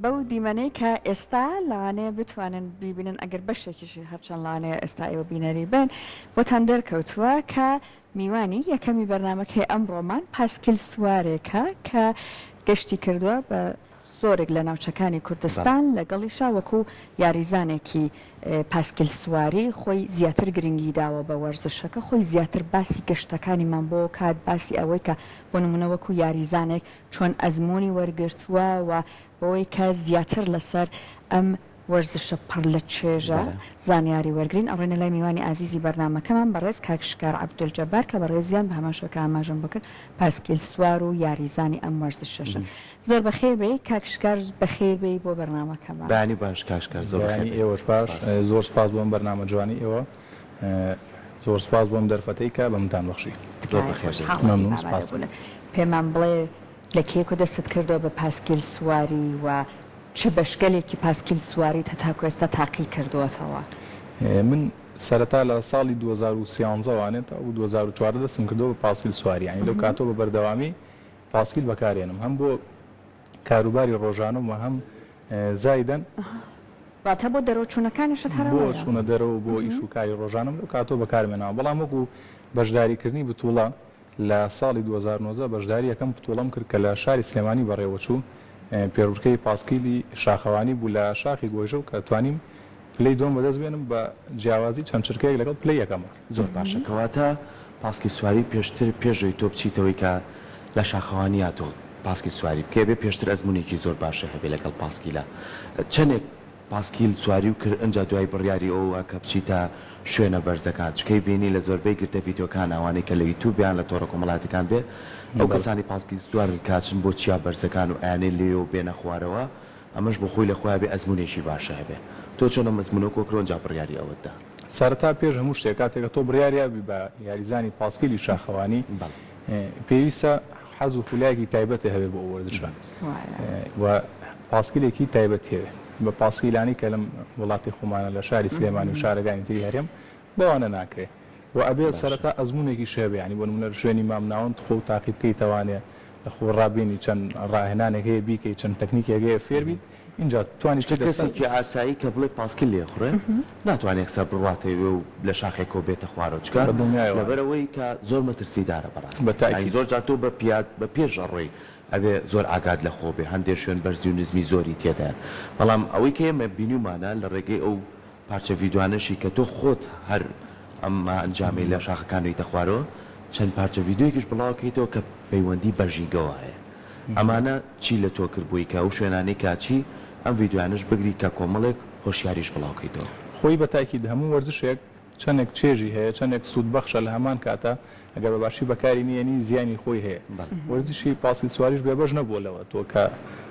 بەو دیمەنەی کە ئێستا لەوانەیە بتوانن بیبینن ئەگەر بەشێکیشی هەرچەند لەوانەیە ئێستا ئێوە بینەری بن بۆتان دەرکەوتووە کە میوانی یەکەمی بەرنامەکەی ئەمڕۆمان پاسکیل سوارێکە کە گەشتی کردووە بە زۆرێک لە ناوچەکانی کوردستان لەگەڵیشا وەکو یاریزانێکی پاسکیل سواری خۆی زیاتر گرنگی داوە بە وەرزشەکە خۆی زیاتر باسی گەشتەکانیمان بۆ کات باسی ئەوەی کە بۆ نمونە وەکو یاریزانێک چۆن ئەزموونی وەرگرتووە و بەوەی کە زیاتر لەسەر ئەم وەرزشە پڕ لە چێژە زانیاری وەرگرین، ئەڕۆینە لای میوانی ئازیزی بەرنامەکەمان بەڕێز کاک شکار عەبدولجەبار کە بەڕێزیان بە هەمان شێوە کە ئاماژەم بۆ کرد پاسکیل سوار و یاریزانی ئەم وەرزشەشن. زۆر بەخێر بێی کاک شکار بەخێر بێی بۆ بەرنامەکەمان. بەیانی باش کاک شکار زۆر بەخێر بەیانی بێی ئێوەش باش سپاس. زۆر سپاس بۆ ئەم بەرنامە جوانەی ئێوە. زۆر سپاس بۆ ئەم دەرفەتەی کە بە منتان بەخشی. زۆر تکایە بەخێر بێیت. خۆشحاڵ ئەبین مەمنون بە سپاس. ئامادەبوونت. پێمان بڵێ لە کەیەکوە دەستت کردووە بە پاسکیل سواری و چ بەشگەلێکی پاسکیل سواریت هەتاکو ئێستا تاقی کردووەتەوە؟ من سەرەتا لە ساڵی 2013 وانێ تاوەکو 2014 دەستم کردووە بە پاسکیل سواری یانی لەو کاتەوە بە بەردەوامی پاسکیل بەکارێنم هەم بۆ کاروباری ڕۆژانەم و هەم زایدەن. واتە بۆ دەرەوە چوونەکانیشت هەر بۆ ئەوەیە؟ چوونە دەرەوە و بۆ ئیش و کاری ڕۆژانەم لەو کاتەوە بەکارم هێناوە بەڵام وەکو بەشداریکردنی بتوڵە لە ساڵی 2019 بەشداری یەکەم بتوڵەم کرد کە لە شاری سلێمانی بەڕێوەچوو پێشبڕکێی پاسکیلی شاخەوانی بوو لە شاخی گۆیژە و کە توانیم پلەی دووەم بەدەست بێنم بە جیاوازی چەند چرکەیەک لەگەڵ پلەی یەکەما. زۆر باشە کەواتە پاسکی سواری پێشتر پێش ئەوەی تۆ بچیتەوەی کە لە شاخەوانیا تۆ پاسکی سواری بکەی ئەبێ پێشتر ئەزمونێکی زۆر باشی هەبێ لەگەڵ پاسکیلا چەنێک پاسکیل سواریو کرد ئنجا دوای بڕیاری ئەوە کە بچیتە شوێنە بەرزەکان چکەی بینی لە زۆربەی گرتە ڤیدیۆکان ئەوانەی کە لە یوتوب یان لە تۆڕە کۆمەڵایەتەکان بێ ئەو کەسانی پاسکیل سوارن کە ئەچن بۆ چیا بەرزەکان و ئەیانێ لێیەوە بێنە خوارەوە ئەمەش بۆ خۆی لە خۆیا بێ ئەزمونێکی باشە هەبێ تۆ چۆن ئەم ئەزمونە کۆکردەوە ئنجا بڕیاری ئەوەت دا؟ سەرەتا پێش هەموو شتێک کاتێک کە تۆ بڕیاری ئەبی بە یاریزانی پاسکیلی شاخەوانی پێویستە حەز و خولیایەکی تایبەتت هەبێ بۆ ئەو وەرزشە و پاسکیلێکی تایبەت هەبێ بە پاسکیلانی کە لەم وڵاتی خۆمانە لە شاری سلێمانی و شارەکانی تری هەرێم بەوانە ناکرێ و ئەبێ سەرەتا ئەزمونێکیش هەبێ یانی بۆ نمونە لە شوێنی مامناوەند خۆو تاقی بکەیتەوانێ لە خۆ ڕابێنی چەند ڕاهێنانێک هەیە بیکەی چەند تەکنیکێک هەیە فێر بیت ئینجا توانی چونکە بچیتە سەر. کەسێکی ئاسایی کە بڵێ پاسکیل لێخوڕێ ناتوانێ یەکسەر بڕواتە وێ و لە شاخێکەوە بێتە خوارەوە چونکە بە دڵنیایەوە لەبەر ئەوەی کە زۆر مەترسیدارە بەڕاستی بە یانی تاکید. زۆر جار تۆ بە پیاد بە پێش ئەڕۆی ئەبێ زۆر ئاگات لە خۆ بێ هەندێ شوێن بەرزی و نزمی زۆری تێدایە بەڵام ئەوەی کە ئێمە بینیومانە لە ڕێگەی ئەو پارچە ڤیدۆانەشی کە تۆ خۆت هەر ئەم ئەنجامەی لە شاخەکان ێیتە خوارەوە چەند پارچە ڤیدۆیەکیش بڵاو ئەکەیتەوە کە پەیوەندی بە ژینگەوە هەیە ئەمانە چی لە تۆ کرد بۆی کە ئەو شوێنانەی کە ئەچی ئەم ڤیدیۆیانەش بگری کە کۆمەڵێک هۆشیاریش بڵاو کەیتەوە. خۆی بە تاکید هەموو وەرزشێک چەنێک چێژی هەیە چەنێک سوود بەخشە لە هەمان کاتا ئەگەر بە باشی بەکاری نەیەنی زیانی خۆی هەیە وەرزشی پاسکیل سواریش بێبەش نەبووە لەوە تۆ کە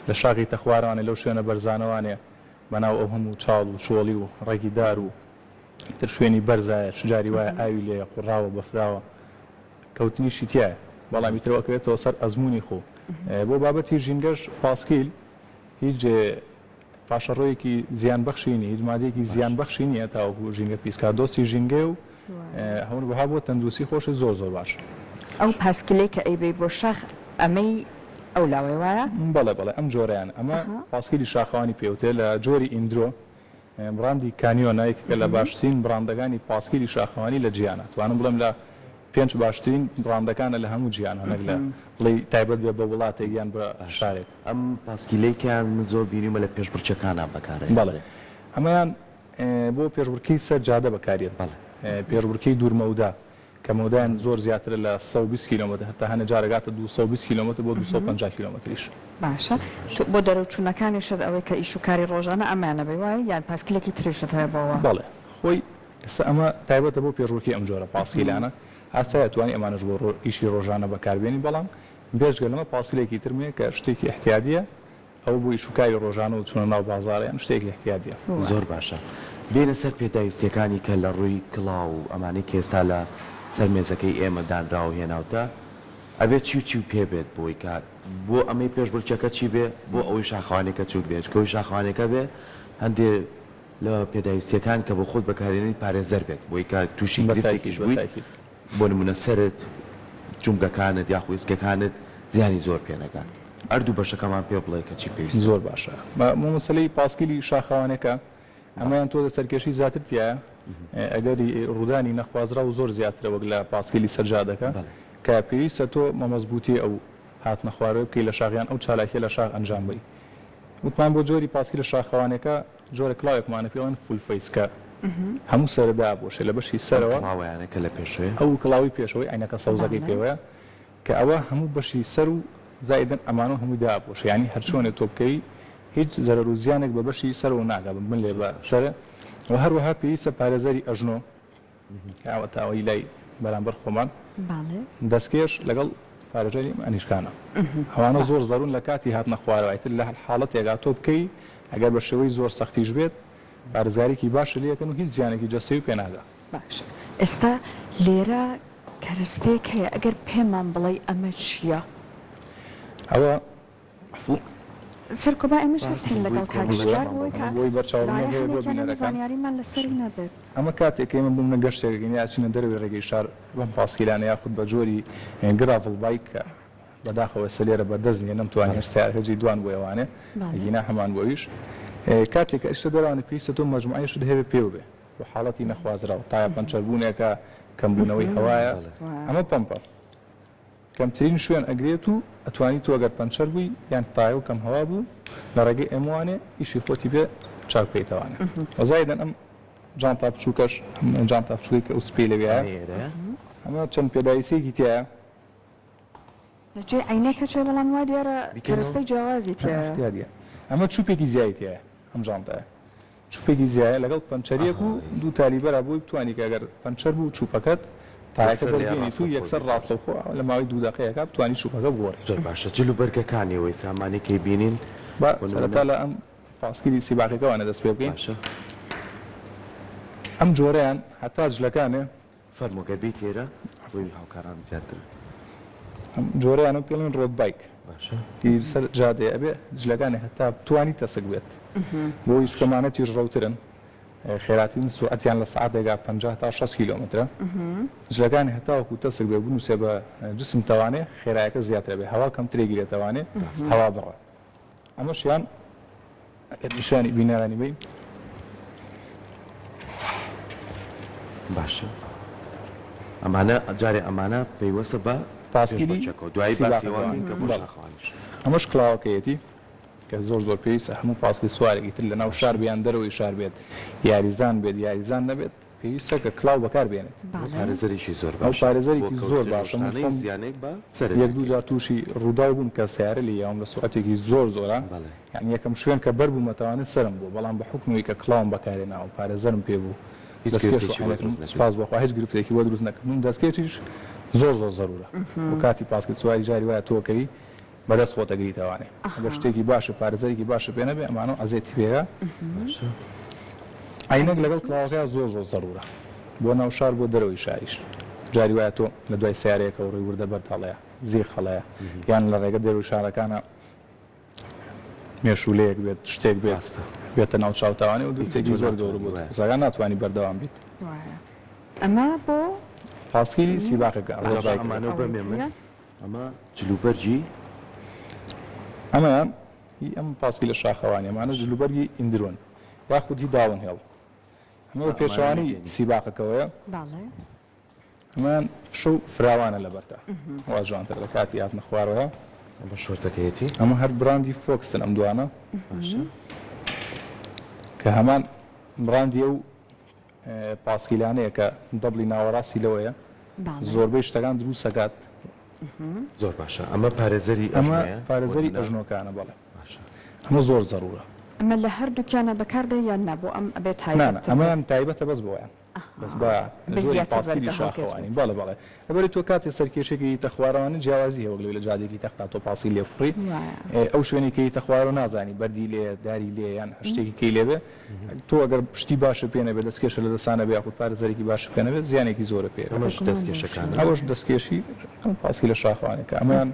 لە شاخی تەخوارەوانێ لەو شوێنە بەرزانەوانێ بەناو ئەو هەموو چاڵ و چۆڵی و ڕەگی دار و ئیتر شوێنی بەرزایە چ جاری وایە ئاوی لێیە قوڕاوە بەفراوە کەوتنیشی تیایە بەڵام ئیتر ئەکەوێتەوە سەر ئەزموونی خۆ بۆ بابەتی ژینگەش پاسکیل هیچ پاشەڕۆیەکی زیان بەخشی نیە هیچ مادەیەکی زیان بەخشی نییە تاوەکو ژینگە پیسکا دۆستی ژینگەیە و هەروەها بۆ تەندروستی خۆشت زۆر زۆر باشە. ئەو پاسکیلەی کە ئەیبەی بۆ شاخ ئەمەی ئەو لاوەی وایە؟ بەڵێ بەڵێ ئەم جۆرەیان ئەمە پاسکیلی شاخەوانی پێوترێت لە جۆری ئیندرۆ بڕاندی کانیۆنە یەکێکە لە باشترین بڕاندەکانی پاسکیلی شاخەوانی لە جیهانا توانم بڵێم لە پێنج باشترین بڕاندەکانە لە هەموو جیهانا نەک لە بڵێی تایبەت بێ بە وڵاتێک یان بە شارێک. ئەم پاسکیلەی کەیان من زۆر بینیومە لە پێشبڕکێکانا بەکارئەهێنرێ. بەڵێ ئەمەیان بۆ پێشبڕکێی سەر جادە بەکاریەت پێشبڕکێی دوور مەودا کە مەودایان زۆر زیاترە لە 120 کیلۆمەتر هەتا هەنێ جار ئەگاتە 220 کیلۆمەتر بۆ 250 کیلۆمەتریش. باشە تۆ بۆ دەرەوچوونەکانیشت ئەوەی کە ئیش و کاری ڕۆژانە ئەمەیان ئەبەی وایە یان پاسکیلێکی تریشت هەیە بۆ ئەوە؟ بەڵێ خۆی ئێستا ئەمە تایبەتە بۆ پێشبڕکێی ئەم جۆرە پاسکیلانە ئاسایە توانی ئەمانەش بۆ ئیشی ڕۆژانە بەکاربێنی بەڵام بێجگە لەمە پاسکیلێکی ترم هەیە کە شتێکی ئیحتیادیە ئەوە بۆ ئیش و کاری ڕۆژانە و چوونە ناو بازاڕ یان شتێکی ئیحتیادیە. زۆر باشە بێینە سەر پێداویستیەکانی کە لە ڕووی کڵاو و ئەمانەی کە ئێستا لە سەر مێزەکەی ئێمە دانراوە و هێناوتە ئەبێ چی و چی و پێ بێت بۆی کە بۆ ئەمەی پێشبڕکێکە چی بێ بۆ ئەوەی شاخەوانێکە چوک بێ چونکە ئەوەی شاخەوانێکە بێ هەندێ لە پێداویستیەکان کە بۆ خۆت بەکارێنی پارێزەر بێت بۆی کە توشی بە گرفتێکیش تاکید بە بوویت تاکید. بۆ نمونە سەرت جومگەکانت یاخو ئیسکەکانت زیانی زۆر پێ نەگات. هەردوو بەشەکەمان پێ بڵێ کە چی پێویستە. زۆر باشە بۆ مەسەلەی پاسکیلی شاخەوانەکە ئەمەیان تۆزە سەرکێشی زیاتر تیایە ئەگەری ڕوودانی نەخوازراو زۆر زیاترە وەک لە پاسکیلی سەر جادەکە کە پێویستە تۆ مەمەزبوتی ئەو هاتنە خوارەوەی بکەی لە شاخ یان ئەو چالاکیە لە شاخ ئەنجام بەی وتمان بۆ جۆری پاسکیلە شاخەوانەکە جۆرە کڵاوێکمانە پێی ئەڵێن full face کە هەموو سەرە دابپۆشێ لە بەشی ئەم سەرەوە. کڵاوەیانە کە لە پێشەوەیە. ئەو کڵاوەی پێشەوەی عەینەکە سەوزەکەی پێوەیە کە ئەوە هەموو بەشی سەر و زائیدەن ئەمانەو هەمووی دابپۆشێ یانی هەرچۆنێ تۆ بکەوی هیچ زەرەر و زیانێک بە بەشی سەرەوە ناگا بە ملێ بە سەرە و هەروەها پێویستە پارێزەری ئەژنۆ کە ئەوە تاوەی لای بەرامبەر خۆمان دەستکێش لەگەڵ پارێزەری ئەنیشکانە ئەوانە زۆر زەرون لە کاتی هاتنە خوارەوە ئیتر لە هەر حاڵەتێکا تۆ بکەی ئەگەر بە شێوەی زۆر سەختیش بێت پارێزگاریکی باشت لێ ئەکەن و هیچ زیانێکی جەستەیی پێ ناگا. باشە ئێستا لێرە کەرەستەیەک هەیە ئەگەر پێمان بڵێی ئەمە چییە؟ ئەوە عەفو. سەرکۆ با ئێمەش هەستین لەگەڵ کاک ژیار بۆی کە بۆی بەرچاو لەوانەیە ڕوونیەک هەیە بۆ هەندێکیان ئێمە بینەرەکان. زانیاریمان لەسەری نەبێت. ئەمە کاتێک کە ئێمە بۆ منە گەشتێک ئەکەین یا ئەچینە دەرەوەی ڕێگەی شار بەم پاسکیلانە یاخود بە جۆری gravel bike کە بەداخەوە ئێستا لێرە بەردەست نییە نەمتوانی هەر سەیارەکە جێی دوان بۆ ئەوانێ ئەگینا هەمان بۆ ئەویش کاتێک کە ئەچیتە دەرەوانێ پێویستە تۆ مەجموعەی شت هەبێ پێو بێ بۆ حاڵەتی نەخوازراو تایە پەنچەربوونێکە کەمبوونەوەی هەوایە ئەمە پەمپە کەمترین شوێن ئەگرێت و ئەتوانی تۆ گەر پەنچەر بووی یان تایە و کەم هەوا بوو لە ڕێگەی ئەموانێ ئیشی خۆتی پێ چاک بکەیتەوانێ وە زایدەن ئەم جانتا بچووکەش ئەم جانتا بچووکەی کە ئەو سپیەی لەویایە ئەمە چەند پێداویستیەکی تیایە. لە جێی عەینەکە چێ بەڵام وا دیارە کەرەستەی جیاوازی تیایە. ئەمە چوپێکی زیای تیایە ئەم جانتایە. چوپێکی زیایە لەگەڵ پەنچەریەک و دوو تالیبەرە بۆی بتوانی کە گەر پەنچەر بوو چوپەکەت تایەکە دەربێنیت و یەکسەر ڕاستەوخۆ لە ماوەی دوو دەقەیەکا بتوانی چوپەکە بگۆڕی. زۆر باشە جل و بەرگەکانی ئەوەی سامانی کەی بینین با سەرەتا لە ئەم پاسکیلی سیباقیەکەوانە دەست پێ بکەین. باشە. ئەم جۆرەیان هەتا جلەکانێ. فەرموو گەر بێیت ئێرە بۆی هاوکاران زیاتر. ئەم جۆرەیانە پێ ئەڵێن road bike. باشە. ئی سەر جادەیە ئەبێ جلەکانی هەتا بتوانی تەسک بێت بۆی چونکە ئەمانە تیژڕەوترن خێراترین سورعەتیان لە سەعاتێکا 50 تا 60 کیلۆمەترە جلەکانی هەتاوەکو تەسک بێ بنووسێ بە جسم تەوانێ خێرایەکە زیاترە بێ هەوا کەمترێ گرێتەوانێ هەوا بڕە ئەمەشیان ئەگەر نیشانی بینەرانی بەین. باشە ئەمانە جارێ ئەمانە پەیوەستە بە پاسکیلی پێشبڕکێکەوە دوایی باسی ئەوە سیباقەکەوە بکەین کە بۆ بەڵێ شاخەوانیش. ئەمەش کڵاوەکەیەتی کە زۆر زۆر پێویستە هەموو پاسکیل سوارێکی تر لەناو شار بێ یان دەرەوەی شار بێت یاریزان بێت یاریزان نەبێت پێویستە کە کڵاو بەکار بێنێت. ئەو پارێزەرێکی زۆر ئەو باشە بۆ پارێزەرێکی زۆر کەوتن و باشە من شتانەی خۆم زیانێک بە سەرت یەک دوو ناکەوێت. جار تووشی ڕووداو بووم کە سەیارە لێی یاوم لە سوعەتێکی زۆر زۆرا بەڵێ. یانی یەکەم شوێن کە بەر بوومەتەوانێ سەرم بووە بەڵام بە حوکمی ئەوەی کە کڵاوم بەکارهێناوە پارێزەرم پێ بوو هیچ دەستکێش و گرفتێکی بۆ عەینەکم دروست نەکرد. سوپاس بۆ خوا هیچ گرفتێکی بۆ دروست نەکردم دەستکێشیش زۆر زۆر زەرورە بۆ کاتی پاسکیل سواری جاری وایە تۆ ئەکەوی بەدەست خۆت ئەگریتەوانێ ئەگەر شتێکی باشە پارێزەرێکی باشە پێ نەبێ ئەمانە عەزێتی پێیە عەینەک لەگەڵ کڵاوەکەیا زۆر زۆر زەرورە بۆ ناو شار بۆ دەرەوەی شاریش جاری وایە تۆ لە دوای سیارەیەکەوە ڕووی وردە بەرد هەڵەیە زیخ هەڵەیە یان لە ڕێگە دەرەوەی شارەکانە مێشولەیەک بێت شتێک بێت بێتە ناو چاوتاوانێ و گرفتێکی زۆر گەورە بۆ قسەکان ناتوانانی بەردەوام بیت ئەمە بۆ پاسکیلی سیباقەکە ئەمانە بەمێ من ئەمە جلوبەرگی. ئەمەیان هی ئەم پاسکیلە شاخەوانی ئەمانە جلوبەرگی enduro ن یاخود هی downhill ئەمە بە پێچەوانەی سیباقەکەوەیە ئەمەیان فشە و فراوانە لەبەرتا وا جوانتر لە کاتی هاتنە خوارەوە. ئەمە شۆرتەکەیەتی. ئەمە هەر براندی فۆکسن ئەم دوانە کە هەمان براندی ئەو پاسکیلانەیە کە دەبڵی ناوەڕاستی لەوەیە زۆربەی شتەکان دروست ئەکات. زۆر باشە ئەمە پارێزەری ئەمە پارێزەری ئەژنۆکانە بەڵێ ئەمە زۆر زەرورە. ئەمە لە هەردووکیانە بەکار دێ یان نا بۆ ئەم ئەبێ تایبەت نا نا ئەمەیان تایبەتە بەس بۆیان بەس بە جۆری پاسکیلی شاخەوانی بەڵێ بەڵێ لەبەرئەوەی تۆ کاتێ سەرکێشێکی یتە خوارەوانە جیاوازی هەیە وەک لەوەی لە جادەیەکی تەختا تۆ پاسکیل لێ بخوڕی ئەو شوێنەی کە یتە خوارەوە نازانی بەردی لێیە داری لێیە یان هەر شتێکی کەی لێ بێ تۆ ئەگەر شتی باشت پێ نەبێت دەستکێشە لە دەستا نەبێ یاخود پارێزەرێکی باشت پێ نەبێت زیانێکی زۆرە پێ ئەمەش دەستکێشەکانە ئەوەش دەستکێشی ئەم پاسکیلە شاخەوانەکە ئەمەیان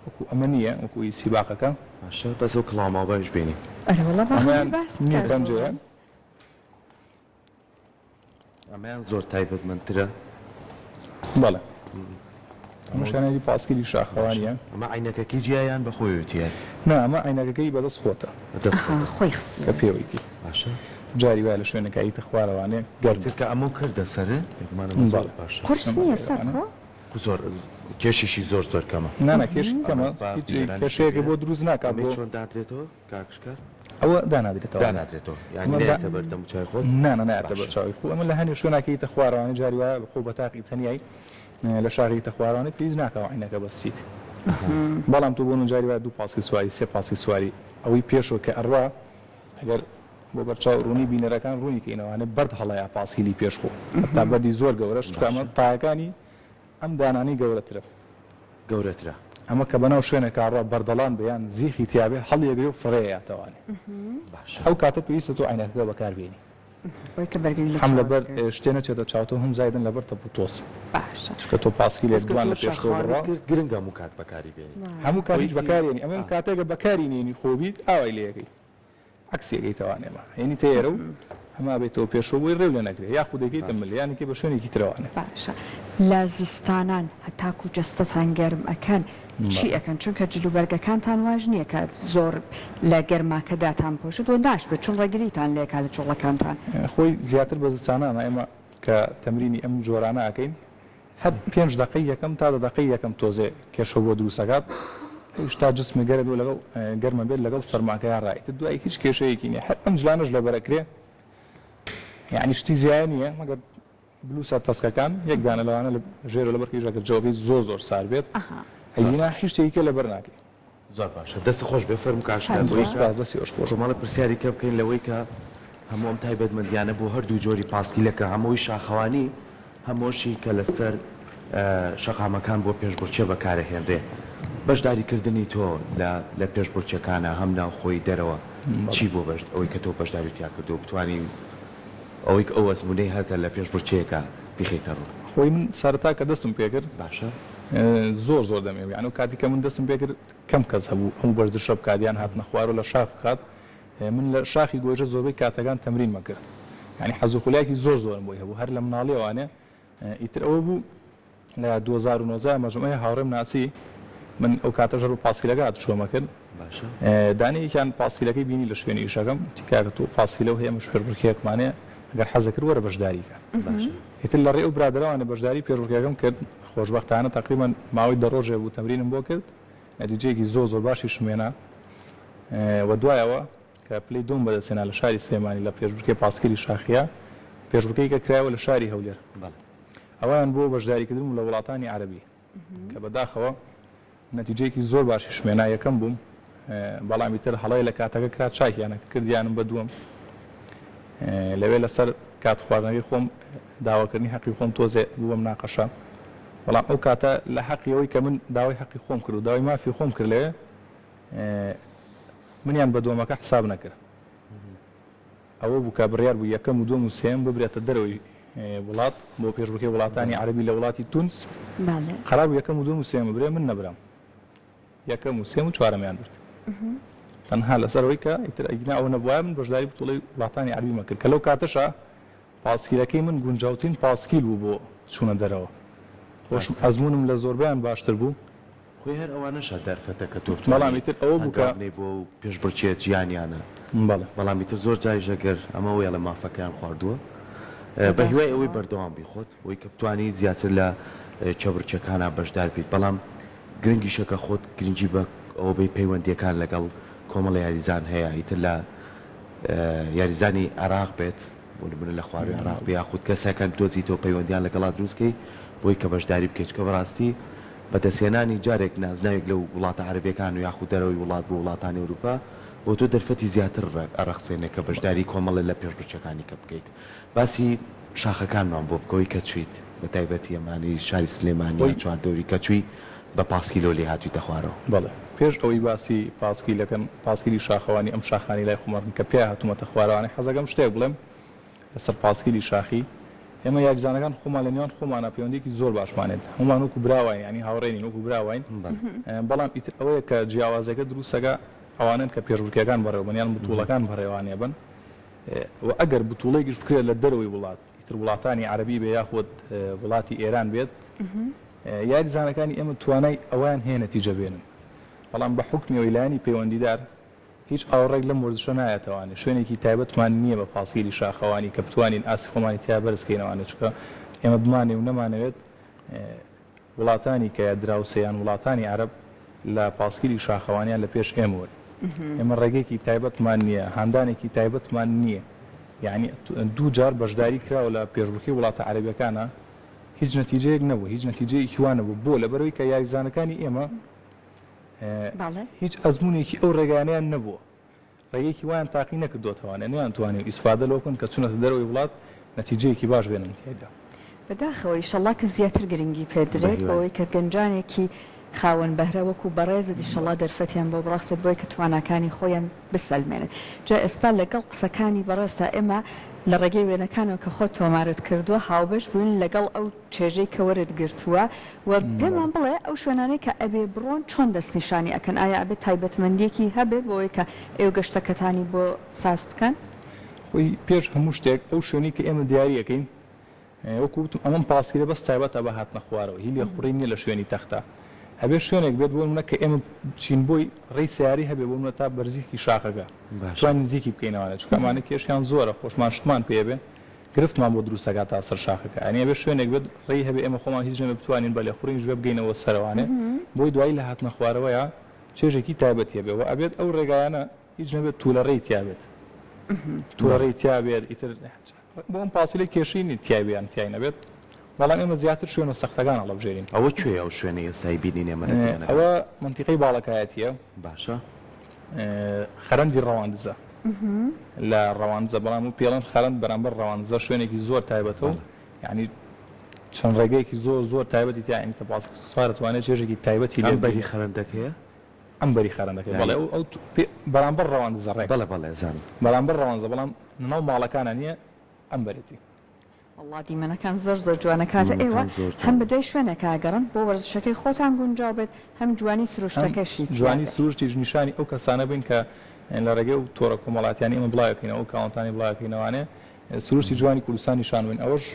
وەکو ئەمە نییە وەکو ئی سیباقەکە باشە بەس ئەو کڵاو ماوبایش بێنی ئەرێ وەڵا با ئەمەیان هەمووی باس نیو بکات پەنجەیە ئەمەیان زۆر تایبەتمەندترە. بەڵێ. ئەمەشیان یاری پاسکیلی شاخەوانیە. ئەمە عەینەکەکەی جیایە یان بە خۆیەوەتی یاری؟ نا ئەمە عەینەکەکەی بە دەست خۆتە. بە دەست ئەها خۆتە. خۆی کە خستووە. پێوەی کەی. باشە. جاری وایە لە شوێنێکا ئیتە خوارەوانێ گەرمە. ئیتر کە ئەمەو کردە سەرت بێگومان ئەمە زۆر بەڵێ. باشە. قورس ئەمە نییە لێرەوانە. سەرکۆ؟ زۆر کێشیشی زۆر زۆر کەمە. نا نا کێشی ئەمە کەمە با هیچ بینەرانیش کێشەیەکە ببینن. بۆ دروست ناکا ئەمەی بۆ. چۆن دادرێتەوە کاک شکار؟ ئەوە دانادرێتەوە. دانادرێتەوە یانی ئەمە دا نایەتە بەر دەموچاوی خۆت؟ نا نا نایەتە بەر باشە. چاوی خۆ ئەمە لە هەنێ شوێنا کە ئیتە خوارەوانێ جاری وایە خۆ بە تاقی تەنیای لە شاخی ئیتە خوارەوانێ پێویست ناکا ئەو عەینەکە بەستیت بەڵام تۆ بۆ نموونە جاری وایە دوو پاسکیل سواری سێ پاسکیل سواری ئەوەی پێشەوە کە ئەڕوا ئەگەر بۆ بەرچاو ڕوونی بینەرەکان ڕوونی کەینەوانێ بەرد هەڵەیە پاسکیلی پێش خۆ هەتا بەردی زۆر گەورەش چونکە ئەمە باشە. تایەکانی ئەم دانانەی گەورەترە. گەورەترە. ئەمە کە بەناو شوێنێکا ڕوا بەردەڵان بێ یان زیخی تیابێ هەڵیەگرێ و فڕێیاتەوانێ. باشە. ئەو کاتە پێویستە تۆ عەینەکەکە بەکار بێنی. بۆی کە بەرگری لە هەم چاوت لەبەر بکرێ. شتێ نەچێتە چاوتەوە هەم زایدن لەبەر تەپ و تۆز. باشە. چونکە تۆ پاسکیلێک بەس کە دوان تۆ لە پێشتەوە شاخەوانیت بڕوا. کرد گرنگە هەموو کات بەکاری بێنی. هەموو کات هیچ ئەوەی بەکاری نێنی. ئەمە ئا. کاتێکە بەکاری نێنی خۆ بیت ئاوای لێ ئەکەی. عەکسی ئەکەیتەوانێ ئەمە هێنی تەیەرە و ئەمە ئەبەیتەوە پێشەوە بۆی ڕێو لێ نەگرێ یاخود دەیکەیتە ڕاستە. مل یان ئەیکەی بە شوێنێکی ترەوانێ. باشە لە زستانان هەتاکو جەستەتان گەرم ئەکەن چی بەڵێ. ئەکەن چونکە جل و بەرگەکانتان واش نیە کە زۆر لە گەرماکە داتان پۆشێت وە ناشبێت چون ڕێگریتان لێکا لە جوڵەکانتان. خۆی زیاتر بە زستانانە ئێمە کە تەمرینی ئەم جۆرانە ئەکەین هەر پێنج دەقەی یەکەم تا دە دەقەی یەکەم تۆزێ کێشە بۆ دروست ئەکات ئەویش تا جسمە گەرم بێت لەگەڵ گەرمە بێت لەگەڵ سەرماکەیا ڕا ئیتر دوای هیچ کێشەیەکی نیە هەر ئەم جلانەش لەبەر ئەکرێ یانی شتی زیایە نیە مەگەر بلوسە تەسکەکان یەک دانە لەوانە لە ژێرەوە لەبەر کەیش ئەگەر جەوەکەی زۆر زۆر سار بێت ئەگینا هیچ شتێکی کە لەبەر ناکەی. زۆر باشە دەست خۆش بێ فەرموو کاک شکار زۆر بۆی کە سوپاس دەستی ئێوەش خۆش. کۆمەڵە پرسیاری کە بکەین لەوەی کە هەموو ئەم تایبەتمەندیانە بۆ هەردوو جۆری پاسکیلە کە هەمووی شاخەوانی هەمۆشی کە لەسەر شەقامەکان بۆ پێشبڕکێ بەکارەهێنرێ بەشداری کردنی تۆ لە لە پێشبڕکێکانە هەم ناوخۆی دەرەوە چی بۆ بەش ئەوەی کە تۆ بەشداریت تیا کردووە بتوانی ئەوەی ئەو ئەزموونەی هەتە لە پێشبڕکێیەکا بیخەیتە ڕوو. خۆی من سەرەتا کە دەستم پێکرد باشە. زۆر زۆر دەمێ بوو یانی ئەو کاتی کە من دەستم پێکرد کەم کەس هەبوو ئەو وەرزشە بکات یان هاتنە خوارەوە لە شاخ بکات من لە شاخی گۆیژە زۆربەی کاتەکان تەمرینمە کرد یانی حەز و خولیایەکی زۆر زۆرم بۆی هەبوو هەر لە مناڵیەوانێ ئیتر ئەوە بوو لە 2019 مەجموعەی هاوڕێم ناسی من ئەو کاتەش هەر بە پاسکیلەکە هاتوچۆمە کرد باشە. دانەیەکیان پاسکیلەکەی بینی لە شوێنی ئیشەکەم وتی کاکە تۆ پاسکیلەو هەیە ئەمەش پێشبڕکێیەکمان هەیە ئەگەر حەزەکرد وەرە بەشداری کە. باشە. ئیتر لە ڕێی ئەو برادەرەوانە بەشداری پێشبڕکێکەم کرد خۆشبەختانە تەقریبەن ماوەی دە ڕۆژێ بوو تەمرینم بۆ کرد نەتیجەیەکی زۆر زۆر باشیشم هێنا و دوایەوە کە پلەی دووەم بەدەستهێنا لە شاری سلێمانی لە پێشبڕکێ پاسکیلی شاخیە پێشبڕکێی کە کرایەوە لە شاری هەولێر بەڵێ. ئەوەیان بۆ بەشداریکردن بوو لە وڵاتانی عەرەبی کە بەداخەوە نەتیجەیەکی زۆر باشیشم هێنا یەکەم بووم بەڵام ئیتر هەڵەیە لە کاتەکە کرا چاکیانە کردیانم بە دووەم لەوێ لەسەر کات خواردنەکەی خۆم داواکردنی حەقی خۆم تۆزێ بوو بە مناقەشە بەڵام ئەو کاتە لە حەقی ئەوەی کە من داوای حەقی خۆم کرد و داوای مافی خۆم کرد لەوێ منیان بە دووەمەکە حساب نەکرد ئەوە بوو کە بڕیار بوو یەکەم و دووەم و سێیەم ببرێتە دەرەوەی وڵات بۆ پێشبڕکێی وڵاتانی عەرەبی لە وڵاتی تونس. قەرار بوو یەکەم و دووەم و سێیەم ببرێ، من نەبرام. یەکەم و سێیەم و چوارەمیان برد. تەنها لەسەر ئەوەی کە ئیتر ئەگینا ئەوە نەبوایە من بەشداری بتوڵەی وڵاتانی عەرەبیم ئەکرد کە لەو کاتەشا پاسکیلەکەی من گونجاوترین پاسکیل بوو بۆ چوونە دەرەوە. خۆشم ئەزموونم لە زۆربەیان باشتر بوو. خۆی هەر ئەوانەشە دەرفەتە کە تۆ بەڵام بتوانی ئیتر ئەوە بوو کە. هەنگاو بنێی بۆ ئەو پێشبڕکێ جیهانیانە. بەڵێ. بەڵام ئیتر زۆر جاریش ئەگەر ئەمە وەیەڵێ مافەکەیان خواردووە بە هیوای ئەوەی بەداخەوە. بەردەوام بی خۆت بۆی کە بتوانی زیاتر لە کێبڕکێکانا بەشدار بیت بەڵام گرنگیشە کە خۆت گرنگی بە ئەوە بەی پەیوەندیەکان لەگەڵ کۆمەڵە یاریزان هەیە ئیتر لە یاریزانی عێراق بێت بۆ نمونە لە خواروی عێراق بێ یاخود کەسەکان بدۆزیتەوە پەیوەندیان لەگەڵا دروست کەی بۆی کە بەشداری بکەی چونکە بەڕاستی بەدەستهێنانی جارێک نازناوێک لە وڵاتە عەرەبیەکان و یاخود دەرەوەی وڵات بۆ وڵاتانی ئەوروپا بۆ تۆ دەرفەتی زیاتر ئەڕەخسێنێ کە بەشداری کۆمەڵێ لە پێشبڕکێکانی کە بکەیت باسی شاخەکانمان بۆ بکە ئەوەی کە چویت بە تایبەتی ئەمانەی شاری سلێمانی یان خۆی. چواردەوری کە چوی بە پاسکیلەوە لێی هاتویتە خوارەوە. بەڵێ پێش ئەوەی باسی پاسکیلەکەم پاسکیلی شاخەوانی ئەم شاخانەی لای خۆمان کە پیا هاتوومەتە خوارەوانێ حەزەکەم شتێک بڵێم لەسەر پاسکیلی شاخی ئێمە یاریزانەکان خۆمان لە نێوان خۆمانا پەیوەندیەکی زۆر باشمان هەیە هەموومان وەکو برا واین یانی هاوڕێ نین وەکو برا واین بەڵام ئیتر ئەوەیە کە جیاوازیەکە دروستەکە ئەوانەن کە پێشبڕکێکان بەڕێوەبەن یان بتوڵەکان بەڕێوانێ بن و ئەگەر بتوڵێکیش بکرێت لە دەرەوەی وڵات ئیتر وڵاتانی عەرەبی بێ یاخود وڵاتی ئێران بێت. یاریزانەکانی ئێمە توانای ئەوەیان هەیە نەتیجە بێنن، بەڵام بە حوکمی ئەوەی لایەنی پەیوەندیدار هیچ ئاوڕێک لەم وەرزشە نایەتەوانێ، شوێنێکی تایبەتمان نییە بە پاسکیلی شاخەوانی کە بتوانین ئاستی خۆمانی تیا بەرز کەینەوانێ، چونکە ئێمە بمانەوێ و نەمانەوێت وڵاتانی کە دراوسێ یان وڵاتانی عەرەب لە پاسکیلی شاخەوانیان لە پێش ئێمەوەن. ئێمە ڕێگەیەکی تایبەتمان نییە، هاندانێکی تایبەتمان نییە. یەعنی دوو جار بەشداری کراوە لە پێشبڕکێی وڵاتە عەرەبیەکانا هیچ نەتیجەیەک نەبوو، هیچ نەتیجەیەکی وا نەبوو. بۆ؟ لەبەرئەوەی کە یاریزانەکانی ئێمە هیچ ئەزموونێکی ئەو ڕێگایانەیان نەبووە. ڕێگەیەکی وایان تاقی نەکردۆتەوانێ نەیانتوانیوە ئیسفادە لەوە بکەن کە چونەتە دەرەوەی وڵات نەتیجەیەکی باش بێنن تیایدا. بەداخەوە ئیشەڵا کە زیاتر گرنگی پێ درێت بەوەی کە گەنجانێکی خاوەن بەهرە وەکو بەڕێزت ئیشەڵا دەرفەتیان بۆ بڕەخسێت بۆی کە تواناکانی خۆیان بسەلمێنن جا ئێستا لەگەڵ قسەکانی بەڕێزتا ئێمە لە ڕێگەی وێنەکانەوە کە خۆت تۆمارت کردووە هاوبەش بووین لەگەڵ ئەو چێژەی کە وەرت گرتووە و پێمان بڵێ ئەو شوێنانەی کە ئەبێ بڕۆن چۆن دەستنیشانی ئەکەن ئایا ئەبێ تایبەتمەندیەکی هەبێت بۆ ئەوەی کە ئێوە گەشتەکەتانی بۆ ساز بکەن؟ خۆی پێش هەموو شتێک ئەو شوێنەی کە ئێمە دیاری ئەکەین وەکو وتم ئەمەم پاسکیلە بەس تایبەتە بە هاتنە خوارەوە هی لێخوڕین نیە لە شوێنی تەختە ئەبێ شوێنێک بێت بۆ نمونە کە ئێمە بچین بۆی ڕێی سەیارەی هەبێ بۆ نمونە تا بەرزیکی شاخەکە توانین نزیکی بکەینەوانێ چونکە ئەمانە کێشیان زۆرە خۆشمان شتمان پێ بێ گرفتمان بۆ دروست ئەکات تا سەر شاخەکە یانی ئەبێ شوێنێک بێت ڕێی هەبێ ئێمە خۆمان هیچ نەبێ بتوانین بە لێخوڕینیش بێ بگەینەوە سەرەوانێ بۆی دوایی لە هاتنە خوارەوەیا چێژێکی تایبەتی هەبێ وە ئەبێت ئەو ڕێگایانە هیچ نەبێت تولە ڕێی تیا بێت تولە ڕێی تیا بێت ئیتر بۆ ئەم پاسیلە کێشەی نیە تیای بێ یان تیای نەبێت بەڵام ئێمە زیاتر شوێنە سەختەکان هەڵەبژێرین. ئەوە کوێیە ئەو شوێنەی ئێستای بینین ئێمە لە دیمەنەکان؟ ئەوە مەنتیقەی باڵەکایەتیە. باشە. خەرەندی ڕەواندزە لە ڕەواندزە بەڵام و پێڵێن خەرەند بەرامبەر ڕەواندزە شوێنێکی زۆر تایبەتە و یعنی چەند ڕێگەیەکی زۆر زۆر تایبەتی تیا یعنی کە پاسکیل سوار ئەتوانێت چێژێکی تایبەتی لێ ئەم بەری خەرەندەکەیە؟ ئەم بەری خەرەندەکەی بەڵێ ئەو ئەو بەرامبەر ڕەواندزە ڕێک بەڵێ بەڵێ زانم بەرامبەر ڕەواندزە بەڵام ناو ماڵەکانە نییە ئەم بەرێتی. وەڵا دیمەنەکان زۆر زۆر جوانە کاکە ئێوە هەم بەدوای شوێنێکا ئەگەڕن بۆ وەرزشەکەی خۆتان گونجاو بێت هەم جوانی هەم سروشتەکەشی تیا جوانی بێت. سروشتیش نیشانی ئەو کەسانە بین کە لە ڕێگەی ئەو تۆڕە کۆمەڵاتیانەی ئێمە بڵاوی ئەکەینەوە ئەو کاونتانەی بڵاوی ئەکەینەوانێ سروشتی جوانی کوردستان نیشان بین ئەوەش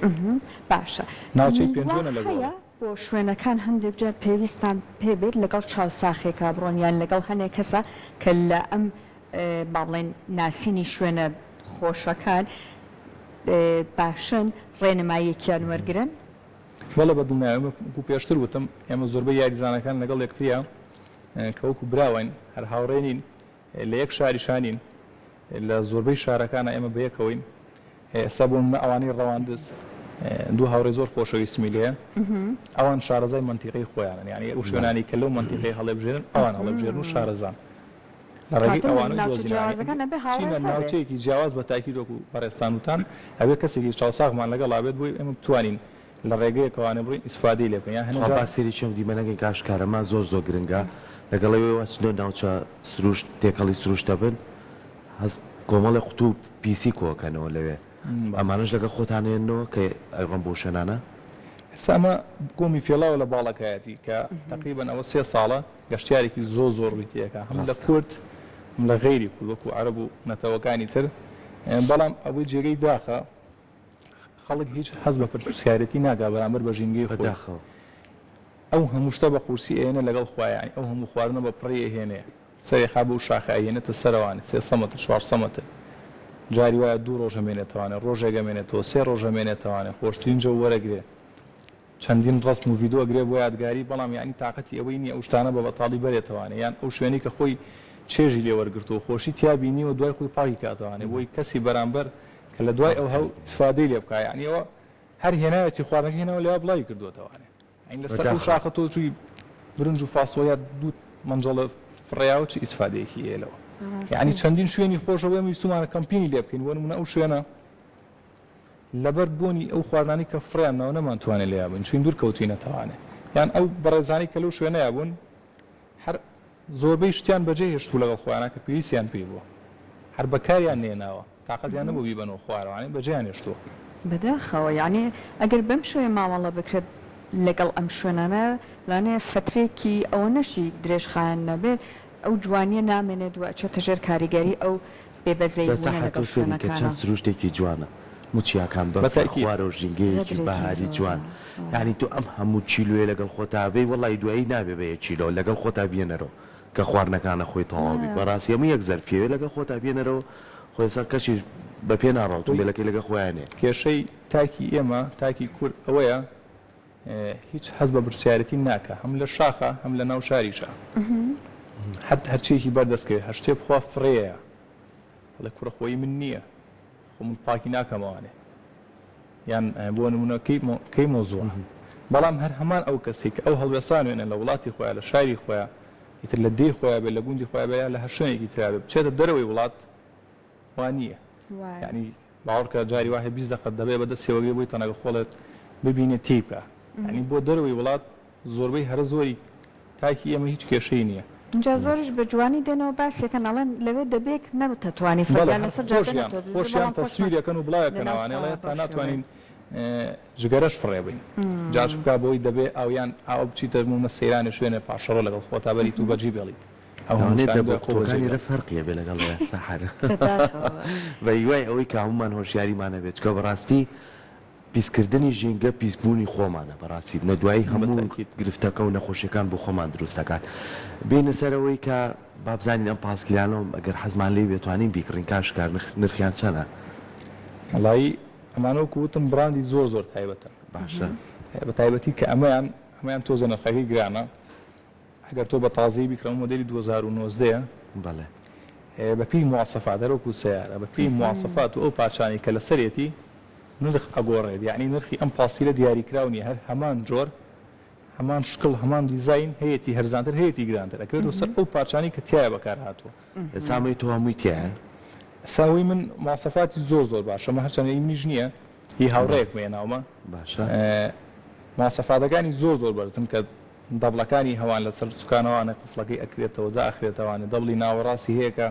باشە ناوچەی وا پێنجوێنە لە هەیە گۆڕێ. بۆ شوێنەکان هەندێک جار پێویستان پێ بێت لەگەڵ چاوساخێکا بڕۆن یان لەگەڵ هەنێ کەسا کە لە ئەم با بڵێین ناسینی شوێنە خۆشەکان باشن ڕێنماییەکیان وەرگرن؟ بەڵێ بە دڵنیایەوە وەکو پێشتر وتم ئێمە زۆربەی یاریزانەکان لەگەڵ یەکتریا کە وەکو برا واین هەر هاوڕێ نین لە یەک شاریشا نین لە زۆربەی شارەکانا ئێمە بەیەکەوەین ئێستا بۆ نمونە ئەوانەی ڕەواندز دوو هاوڕێی زۆر خۆشەویستمی لێیە ئەوان شارەزای مەنتیقەی خۆیانن یانی ئەو شوێنانی کە لەو مەنتیقەی هەڵێبژێرن ئەوان هەڵێبژێرن و شارەزان لە ڕێگەی کاتە لە ئەوانە ناوچە دۆزینەوە جیاوازەکان ئەبێ چینە هاوڕێت هەبێ. ناوچەیەکی جیاواز بە تاکید وەکو بەڕێزتان وتان ئەبێ کەسێکی چاوساغمان لەگەڵا بێت بۆی ئێمە بتوانین لە ڕێگەیەکەوانێ بڕۆین ئیسفادەی لێ بکەین یان هەنێ تخوا جار با سەیرێکی ئەم دیمەنە کەین کاک شکارەما زۆر زۆر گرنگە لەگەڵ ئەوەی وا چنۆ ناوچە سروشت تێکەڵی سروشت ئەبن هەست کۆمەڵێ قوتوو پیسی کۆئەکەنەوە لەوێ ئەمانەش لەگەڵ خۆتان ئەیەننەوە کە ئەیڕۆن بۆ شوێنانە؟ ئێستا ئەمە گۆمی فێڵاوە لە باڵەکایەتی کە تەقریبەن ئەوە سێ ساڵە گەشتیارێکی زۆر زۆر ڕووی تێکا هەم لە کورد هەم لە غەیری کورد وەکو عەرەب و نەتەوەکانی تر بەڵام ئەوەی جێگەی داخە خەڵک هیچ هەست بە پرسیارێتی ناکا بەرامبەر بە ژینگەی خۆی. بەداخەوە. ئەو هەموو شتە بە قورسی ئەیەنێ لەگەڵ خوا یانی ئەو هەموو خواردنە بە پڕی ئەهێنێ سەرێ خا بەو شاخە ئەیەنێتە سەرەوانێ سێسە مەتر چوارسە مەتر جاری وایە دوو ڕۆژ ئەمێنێتەوانێ ڕۆژێک ئەمێنێتەوە سێ ڕۆژ ئەمێنێتەوانێ خۆشترین جەو وەرەگرێ چەندین ڕەسم و ڤیدۆ ئەگرێ بۆ یادگاری بەڵام یانی تاقەتی ئەوەی نیە ئەو شتانە بە بەتاڵی بەرێتەوانێ یان ئەو شوێنەی کە خۆی چێژی لێ وەرگرتووە خۆشی تیا بینیوە دوای خۆی پاکی کاتەوانێ بۆی کەسی بەرامبەر کە لە دوای ئەوه ئیسفادەی لێ بکا یانی ئەوە هەر هێناوێتی خواردنەکەی هێناوە لەویا بڵاوی کردووەتەوانێ یانی لەسەر ئەو بەداخەوە. شاخە تۆ چووی برنج و فاسۆلیا دوو مەنجەڵە فڕێیاوە چ ئیسفادەیەکی هەیە لەوە یانی ڕاستە. چەندین شوێنی خۆشە بۆ ئێمە ویستوومانە کەمپینی لێ بکەین بۆ نموونە ئەو شوێنە لەبەر بۆنی ئەو خواردنانەی کە فڕێیان ناوە نەمانتوانی لێیا بین چوین دوور کەوتوینەتەوانێ یان ئەو بەڕێزانەی کە لەو شوێنەیا بوون هەر زۆربەی شتیان بەجێ هێشتبوو لەگەڵ خۆیانا کە پێویستیان پێی بووە هەر بەکاریان نێناوە تاقەتیان نەبوو بیبەنەوە خوارەوانێ بەجێیان هێشتووە. بەداخەوە یانی ئەگەر بەم شێوەیە مامەڵە بکرێت لەگەڵ ئەم شوێنانە لەوانەیە فەترەیەکی ئەوەنەشی درێژخایەن نەبێت ئەو جوانیە نامێنێت و ئەچێتە ژێر کاریگەری ئەو بێ بەزەیی جا بوونە سەحەر لەگەڵ تۆ سەیری کە شوێنەکانا. چەند سروشتێکی جوانە. هەموو چیاکان بە بەفرە تەئکید. خوارەوە ژینگەیەکی غەدرێکی بەهاری زۆرە جوان یانی تۆ ئەم هەموو کیلۆیە لەگەڵ خۆتا بێی وەڵاهی دوایی نابێ بە یەک کیلۆ لەگەڵ خۆتا بیەنەرەوە کە خواردنەکانە خۆی تەواو بی بەڕاستی هەموو یەک زەرفیەوێ لەگەڵ خۆتا بیەنەرەوە خۆ ئێستا کەسیش بە پێ ناڕوا خۆی ئوتومبێلەکەی لەگەڵ خۆیا نێ. کێشەی تاکی ئێمە تاکی کورد ئەوەیە هیچ هەست بە برسیارەتی ناکا هەم لە شاخا هەم لە ناو شاریشا هەر هەرچیەکی بەر دەست کەوێ هەر شتێ بخوا فڕێیە ئەڵێ کوڕە خۆی من نییە خۆ من پاکی ناکەمەوانێ یان بۆ نمونە کەی کەی مۆزوع بەڵام هەر هەمان ئەو کەسێک کە ئەو هەڵوێسان وێنە لە وڵاتی خۆیان لە شاری خۆیان ئیتر لە دێی خۆیان بێ لە گوندی خۆیان بێ یا لە هەر شوێنێکی ترا بێ بچێتە دەرەوەی وڵات وا نییە یانی باوەڕکە جاری وا هەیە 20 دەقە دەبێ بە دەستیەوە گرێ بۆی تەنەکە خۆڵێت ببینێ تێی بکا یانی بۆ دەرەوەی وڵات زۆربەی هەرە زۆری تاکی ئێمە هیچ کێشەی نییە. ئینجا زۆریش بە جوانی دێنەوە باسیەکەن ئەڵێن لەوێ دەبێک نەتتوانی بەڵێ فەریا هەر لەسەر جادە خۆشیان نەتوەدرێ خۆشیان بەڵام خۆشمان تەسویر ئەکەن و لەناو بڵاویەکەنەوانێ ئەڵێ خۆیان تا بەو شێوەیە. ناتوانین جگەرەش فڕێ بەین جا چ بکا بۆی دەبێ ئاو یان ئاو بچیتە مومە سەیرانێ شوێنێ پاشەڕۆ لەگەڵ خۆتا بەریت و بەجی بێڵیت. ئەو هەموو لەوانەیە شتانە دەبۆ دوای خۆ بەجێ قوتوەکانی رە بێڵن. فەرقی هەبێ لەگەڵ سەحەر بەداخەوە. بە هیوای ئەوەی کە هەموومان هۆشیاریمان هەبێت چونکە بەڕاستی پیسکردنی ژینگە پیسبوونی خۆمانە بەڕاستی نە دوایی بە هەموو تەئکید. گرفتەکە و نەخۆشیەکان بۆ خۆمان دروست دەکات بێینە سەر ئەوەی کە با بزانین ئەم پاسکیلانە ئەگەر حەزمان لێی بێت توانین بیکڕین کاک شکار نرخیان چەنە؟ وەڵایی ئەمانە وەکو وتم بڕاندی زۆر زۆر تایبەتن باشە. بە تایبەتی کە ئەمەیان ئەمەیان تۆزێ نرخەکەی گرانە ئەگەر تۆ بە تازەیی بیکڕی ئەمە مۆدێلی 2019 یە بەڵێ. بە پێی مواسەفات هەر وەکو سەیارە بە پێی مواسەفات و ئەو پارچانەی کە لەسەرێتی نرخ ئەگۆڕێت یەعنی نرخی ئەم پاسیلە دیاریکراو نییە هەر هەمان جۆر هەمان شکڵ هەمان دیزاین هەیەتی هەرزانتر هەیەتی گرانتر ئەکەوێتەوە سەر ئەو پارچانەی کە تیایا بەکار هاتووە. ئێستا ئەمەی تۆ هەمووی تیایە؟ ئێستا ئەوەی من مواسەفاتی زۆر زۆر باشە ئەمە هەرچەندە ئی منیش نییە هی هاوڕێیەکمە هێناومە باشە. مواسەفاتەکانی زۆر زۆر بەرزن کە دەبڵەکانی هەوان لەسەر سوکانەوانە قفڵەکەی ئەکرێتەوە دائەخرێتەوانێ دەبڵی ناوەڕاستی هەیە کە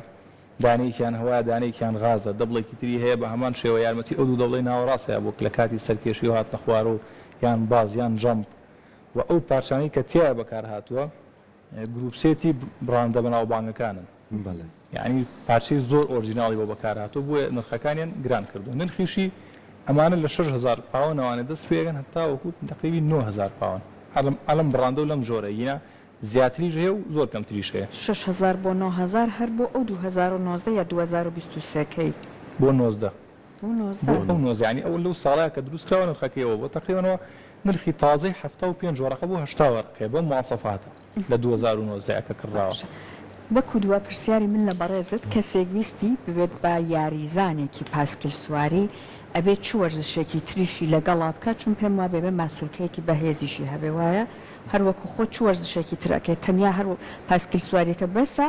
دانەیەکیان هەوایە دانەیەکیان غازە دەبڵێکی تری هەیە بە هەمان شێوە یارمەتی ئەو دوو دەبڵەی ناوەڕاست هەیە بۆ لە کاتی سەرکێشی و هاتنە خوارەوە یان باز یان jump و ئەو پارچانەی کە تیایا بەکار هاتووە groupset ی بڕاندە بەناوبانگەکانن بەڵێ. یەعنی پارچەی زۆر ئۆرجیناڵی بۆ بەکار هاتووە بۆیە نرخەکانیان گران کردووە نرخیشی ئەمانە لە 6000 پاوەنەوانێ دەست پێ ئەکەن هەتاوەکو تەقریبی 9000 پاوەن ئەلم ئەلم بڕاندە و لەم جۆرە ینا زیاتریش هەیە و زۆر کەمتریش هەیە. 6000 بۆ 9000 هەر بۆ ئەو 2019 یا 2023 کەی؟ بۆ 19. بۆ 19. بۆ ئەو 19 یانی ئەو لەو ساڵەیا کە دروست کراوە نرخەکەی ئەوە بووە تەقریبەن نرخی تازەی 75 وەرەقە بۆ 80 وەرەقەیە بەم مواسەفاتە. لە 2019 کە کڕراوە. باشە وەکو دوا پرسیاری من لە بەڕێزت کەسێک ویستی ببێت بە یاریزانێکی پاسکیل سواری ئەبێ چ وەرزشێکی تریشی لەگەڵا بکات چون پێم وابێ بێ ماسولکەیەکی بەهێزیشی هەبێ وایە هەر وەکو خۆت چ وەرزشێکی تر ئەکەی تەنیا هەر پاسکیل سواریەکە بەسە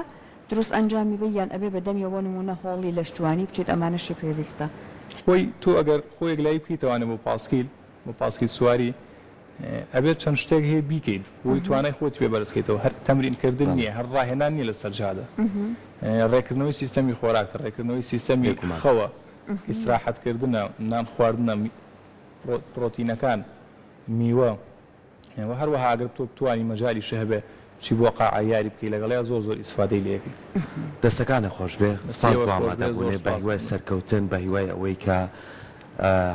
دروست ئەنجامی بەی یان ئەبێ بە دەمیەوە بۆ نمونە هۆڵی لەشجوانی بچیت ئەمانەشی پێویستە. خۆی تۆ ئەگەر خۆ یەکلایی بکەیتەوانێ بۆ پاسکیل بۆ پاسکیل سواری ئەبێت چەند شتێک هەیە بیکەیت بۆی توانای خۆت پێ بەرز کەیتەوە هەر تەمرین کردن نییە هەر ڕاهێنان نییە لەسەر جادە ڕێکردنەوەی سیستەمی خۆراکتە ڕێکردنەوەی سیستەمی خەوە ئیسراحەتکردنە نان خواردنە پرۆتینەکان میوە و هەروەها ئەگەر تۆ بتوانی مەجالیشت هەبێ بچی بۆ قاعە یاری بکەی لەگەڵیا زۆر زۆر ئیسفادەی لێ ئەکەی. دەستەکانت خۆش بێ دەستی سپاس ئێوەش بۆ خۆش بێ زۆر ئامادەبوونێ سپاس بەهیوای سەرکەوتن بەهیوای ئەوەی کە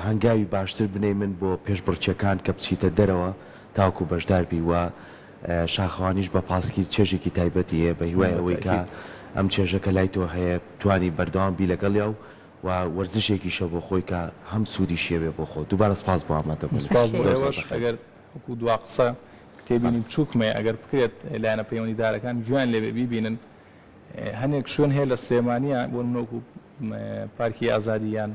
هەنگاوی باشتر بنێیمن بۆ پێشبڕکێکان کە بچیتە دەرەوە تاوەکو بەشدار بی وە شاخەوانیش بە پاسکیل چێژێکی تایبەتی هەیە بەهیوای ئەوەی کە بەتاکید. ئەم چێژە کە لای تۆ هەیە بتوانی بەردەوام بی لەگەڵیا و و وەرزشێکیشە بۆ خۆی کە هەم سوودیشی هەبێ بۆ خۆت. دووبارە سپاس بۆ ئامادەبوونت. سپاس بۆ زۆر زۆر ئێوەش. بەخێر ئەگەر بێی. وەکوو دوا قسە تێبینی بەڵێ. بچووکم هەیە ئەگەر بکرێت لایەنە پەیوەندیدارەکان گوێیان لێ بێ بیبینن هەنێک شوێن هەیە لە سلێمانییە بۆ نموونە وەکوو پارکی ئازادی یان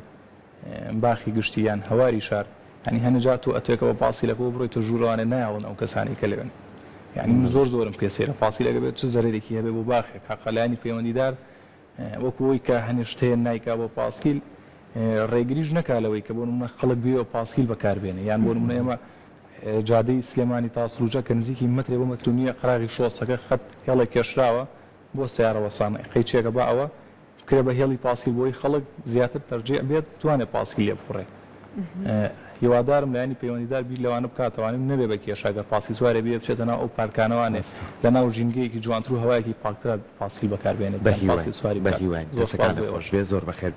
باخی گشتی یان هەواری شار یانی هەنێ جار تۆ ئەتوێکە بە پاسیلەکەوە بڕۆیتە ژوورەوانێ نایەڵن ئەو کەسانەی کە لەوێن یانی من زۆر زۆرم پێ سەیرە پاسیلەکە بێت چ زەرەرێکی هەبێ بۆ باخێک حەقە لایەنی پەیوەندیدار وەکو ئەوەی کە هەنێ شت هەیە نایکا بۆ پاسکیل ڕێگریش نەکا لەوەی کە بۆ نمونە خەڵک بێ و پاسکیل بەکاربێنێ یان بۆ نمونە ئێمە جادەی سلێمانی تاسڵوجە کە نزیکی مەترێ بۆ مەتر و نیوە قەراغی شۆسەکە خەت هێڵێک کێشراوە بۆ سەیارە وەستان قەیچێکە با ئەوە بکرێ بە هێڵی پاسکیل بۆی خەڵک زیاتر تەرجیع بێت بتوانێت پاسکیل لێ بخوڕێ هیوادارم لایەنی پەیوەندیدار بیر لەوانە بکاتەوانێ و نەبێ بە کێشە گەر پاسکیل سوارێ بێ بچێتە ناو ئەو پارکانەوانێ ڕاستە. لە ناو ژینگەیەکی جوانتر و هەوایەکی پاکترا پاسکیل بەکار بێنێت بە یان هیواین پاسکیل سواری بە بکات هیواین زۆر سوپاس دەسەکانت بۆ خۆش ئێوەش. بێ زۆر بەخێر بێی.